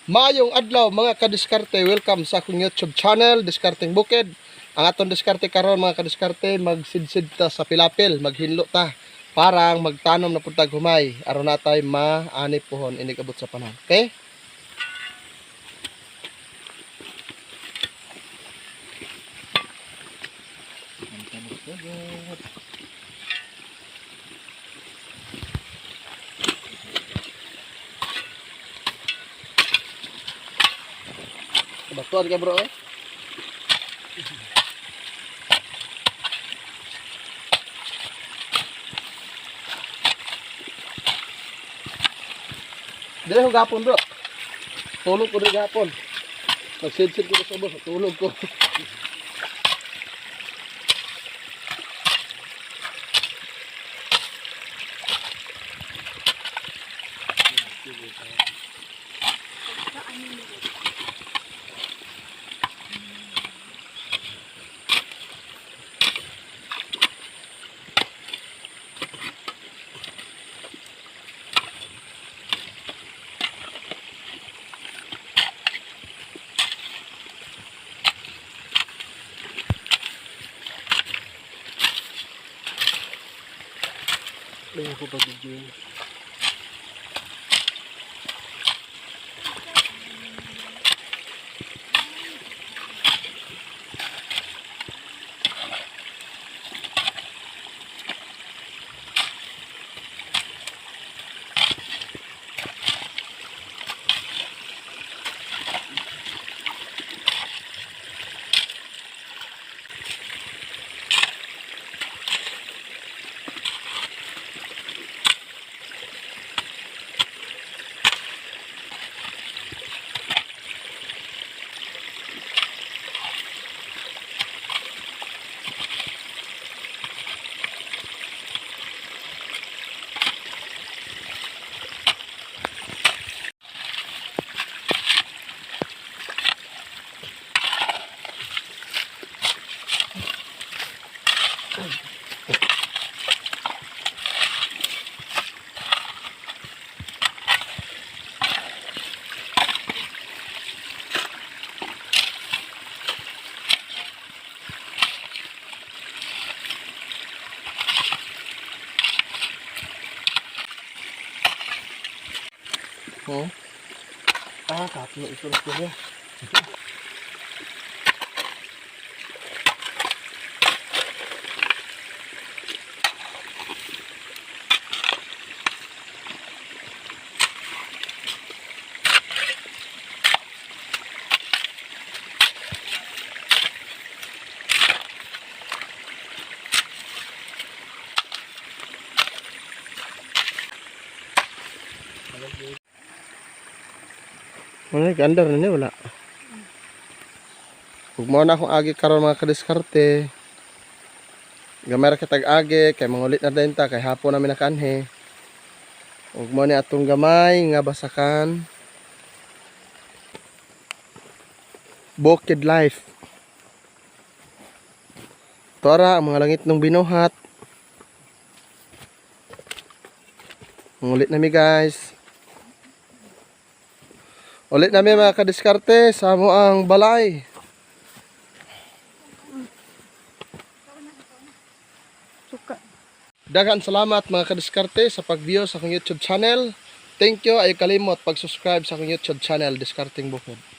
Maayong adlaw, mga kadiskarte, welcome sa akong YouTube channel, Diskarteng Bukid. Ang atong diskarte karon, mga kadiskarte, magsidsid ta sa pilapil, maghinlo ta. Parang magtanom na pud tag humay aron natay maani puhon inig abot sa panahon. Okay? Batuan ka, bro, eh. Dire ko gapon, bro. Tulog ko diri gapon. Nagsidsid ko sa ubos, tulog ko. Lagyan ko pa video yun. Oh. Ah, kapno ito na siya. Ano, gandar na niya, wala. Ug mao na akong agi karon, mga kadiskarte. Gamay ra kitag agi kay mangulit na din ta kay hapon namin nakaanhi. Ug mao ni atong gamay nga basakan. Bukid life. Tora ang mga langit nung binuhat. Mangulit na mi, guys. Ulit namin, mga kadiskarte, sa amo ang balay. Suka. Daghang salamat, mga kadiskarte, sa pag-view sa akong YouTube channel. Thank you. Ay kalimot pag-subscribe sa akong YouTube channel, Diskarteng Bukid.